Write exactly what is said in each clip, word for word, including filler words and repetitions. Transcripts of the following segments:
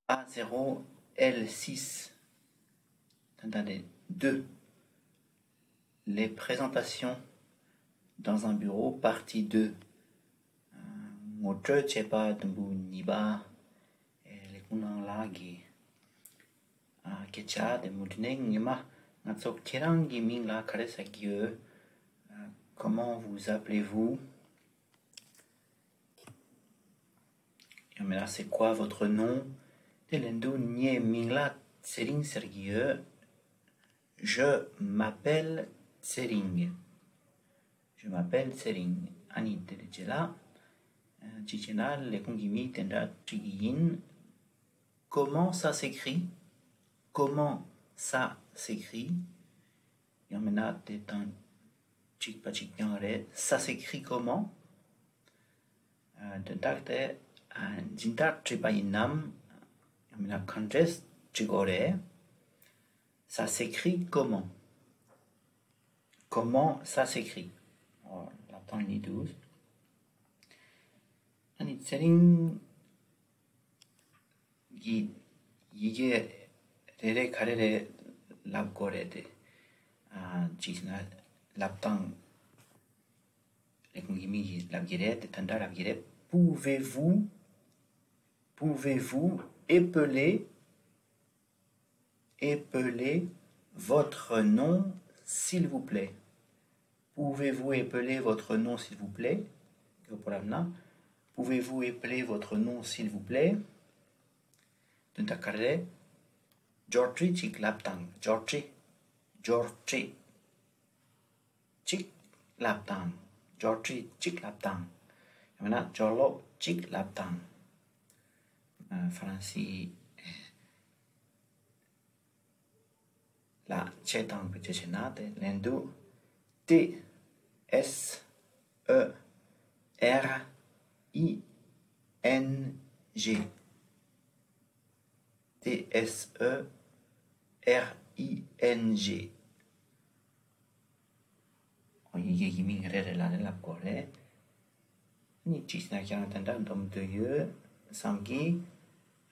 A zéro, L six, ད་ལྟ་རེད། deux, les présentations dans un bureau, partie deux. ངོ་སྤྲོད་བྱེད་པ་དུམ་བུ་གཉིས་པ། ཨེ། ལས་ཁུངས་ནང་ལ་གི་ཨ། སྐད་ཆ་དེ་མུ་མཐུད་ནས། ཉི་མ། ང་ཚོ་ཁྱེད་རང་གི་མིང་ལ་ག་རེ་ཟེར་གྱི་ཡོད། ཨ། Comment vous appelez-vous? ཡང་མིན་ན། C'est quoi votre nom? དེ་ལན་དུ་ངའི་མིང་ལ་ཚེ་རིང་ཟེར་གྱི་ཡོད། Je m'appelle Tsering. Je m'appelle Tsering. ཨ་ནི་དེ་ལས་རྗེས་ལ། ཨ། གཅིག་བྱས་ན་ལས་ཁུངས་ཀྱི་མིང་དེ་འདྲ་འབྲི་གི་ཡིན། Comment ça s'écrit? Comment ça s'écrit? ཡང་མིན་ན་དེ་དང་གཅིག་པ་གཅིག་རྐྱང་རེད། Ça s'écrit comment? ཨ། དོན་དག་དེ། ཨ། སྦྱིན་བདག་བྲིས་པ་ཡིན་ནམ། ཡང་མིན་ན་གང་འདྲས་བྲིས་དགོས་རེད། Ça s'écrit comment? Comment ça s'écrit? ཨོ། ལབ་སྟངས་གཉིས་འདུག་ཨ་ནི་ཚེ་རིང་གི་ཡི་གེ་རེ་རེ་ག་རེ་རེ་ལབ་དགོས་རེད་དེ། ཨ། གཅིག་བྱས་ན་ལབ་སྟངས། ལས་ཁུངས་ཀྱི་མིང་ལབ་ཀྱི་རེད་དེ། ད་འདྲ་ལབ་ཀྱི་རེད། Pouvez-vous, pouvez-vous épeler, épeler votre nom, s'il vous plaît? Pouvez-vous épeler votre nom, s'il vous plaît? ཡོད་པོ་རབ་ན། Pouvez-vous épeler votre nom, s'il vous plaît? དོན་དག་ག་རེ་རེད། འབྱོར་འཕྲིན་གཅིག་ལབ་དང་། འབྱོར་འཕྲིན། འབྱོར་འཕྲིན་གཅིག་ལབ་དང་། འབྱོར་འཕྲིན་གཅིག་ལབ་དང་། ཡང་མིན་ན་འབྱོར་ཀློག་གཅིག་ལབ་དང་། ཨ། ཧྥ་རན་སི་ལ་ཆེ་དང་བེད་སྤྱོད་བྱས་ན་དེ་ལན་དུ། T S E R I N G. T S E R I N G. ཨོ། ཡི་གེ་གི་མིང་རེ་རེ་ལ་རེ་ལབ་དགོས་རེད། ཨ་ནི་གཅིག་བྱས་ན་ཁྱེད་རང་དེ་འདྲ་འདོམས་འདོད་ཡོད་བསམ་གི།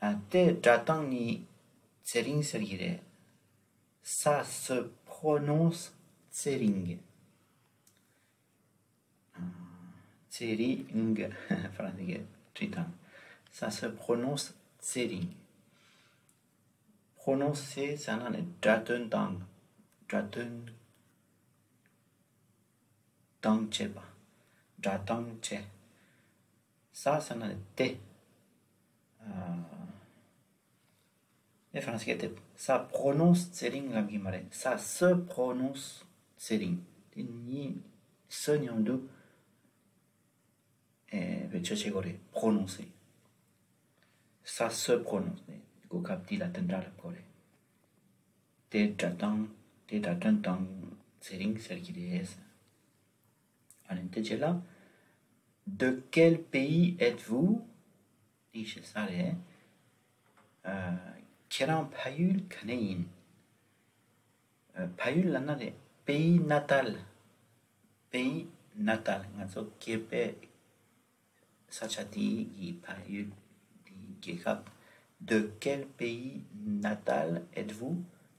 ཨ། དེ་སྒྲ་གདངས་ནི་ཚེ་རིང་ཟེར་གྱི་རེད། Ça se prononce Tsering. ཨ། ཚེ་རིང་། ཧྥ་རན་སི་སྐད་བྲིས་དང་། Ça se prononce Tsering. Prononcer ཟེར་ན་ནི་སྒྲ་འདོན་དང་། སྒྲ་འདོན་དང་བྱེད་པ། སྒྲ་གདངས་བྱེད། Ça ཟེར་ན་ནི་དེ། ཨ། ཨེ། ཧྥ་རན་སི་སྐད་དེ། Ça prononce Tsering ལབ་ཀྱི་མ་རེད། Ça se prononce Tsering. དེ་གཉིས་སུ་མཉམ་དུ། ཨེ། བེད་སྤྱོད་བྱེད་དགོས་རེད། Prononcer. Ça se prononce ནས་གོ་སྐབས་འདི་ལ་དེ་འདྲ་ལབ་དགོས་རེད། དེ་སྒྲ་གདངས། དེ་སྒྲ་དོན་དང་ཚེ་རིང་ཟེར་གྱི་རེད། ཨ་ནི་དེ་རྗེས་ལ། De quel pays êtes-vous? འདི་ཞེ་ས་རེད། ཨ། ཁྱེད་རང་ཕ་ཡུལ་ག་ནས་ཡིན། ཨ། ཕ་ཡུལ་ལབ་ན་རེད། Pays natal. Pays natal. ང་ཚོ་སྐྱེས་པའི་ས་ཆ་དེ་གི་ཕ་ཡུལ། དེ་རྒྱལ་ཁབ། De quel pays natal êtes-vous?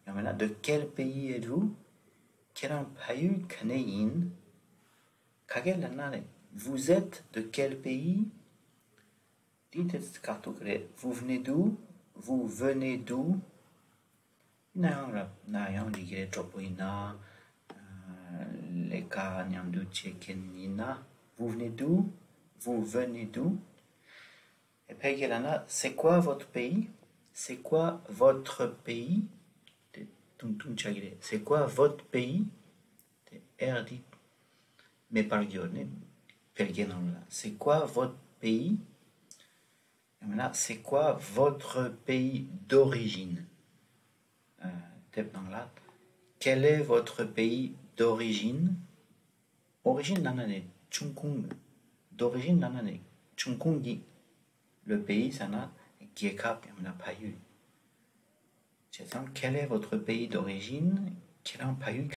ཡང་མིན་ན། De quel pays êtes-vous? ཁྱེད་རང་ཕ་ཡུལ་ག་ནས་ཡིན། ག་གེ་ལབ་ན་རེད། Vous êtes de quel pays? དེ་དེ་ཁག་ཐུག་རེད། Vous venez d'où? Vous venez d'où? ཡིན་ན་ཡང་རབ་ན་ཡང་འགྲིག་གི་རེད། གྲོགས་པོ་ཡིན་ན། ཨ། ལས་ཀ་མཉམ་དུ་བྱེད་མཁན་ཡིན་ན། Vous venez d'où? Vous venez d'où? ཨེ། ཕལ་སྐད་ལབ་ན། C'est quoi votre pays? C'est quoi votre pays? དེ་ཐུང་ཐུང་ཆགས་ཀྱི་རེད། C'est quoi votre pays? དེ་R འདི་མེད་པར་བསྒྱུར་ནས་ཕལ་སྐད་ནང་ལ། C'est quoi votre pays? ཡང་མིན་ན། C'est quoi votre pays d'origine? ཨ། དེབ་ནང་ལ། Quel est votre pays d'origine? Origine ལབ་ན་ནི་འབྱུང་ཁུངས། D'origine ལབ་ན་ནི་འབྱུང་ཁུངས་ཀྱི། Le pays ཟེར་ན་རྒྱལ་ཁབ། ཡང་མིན་ན་ཕ་ཡུལ། བྱས་ཙང་། Quel est votre pays d'origine? ཁྱེད་རང་ཕ་ཡུལ།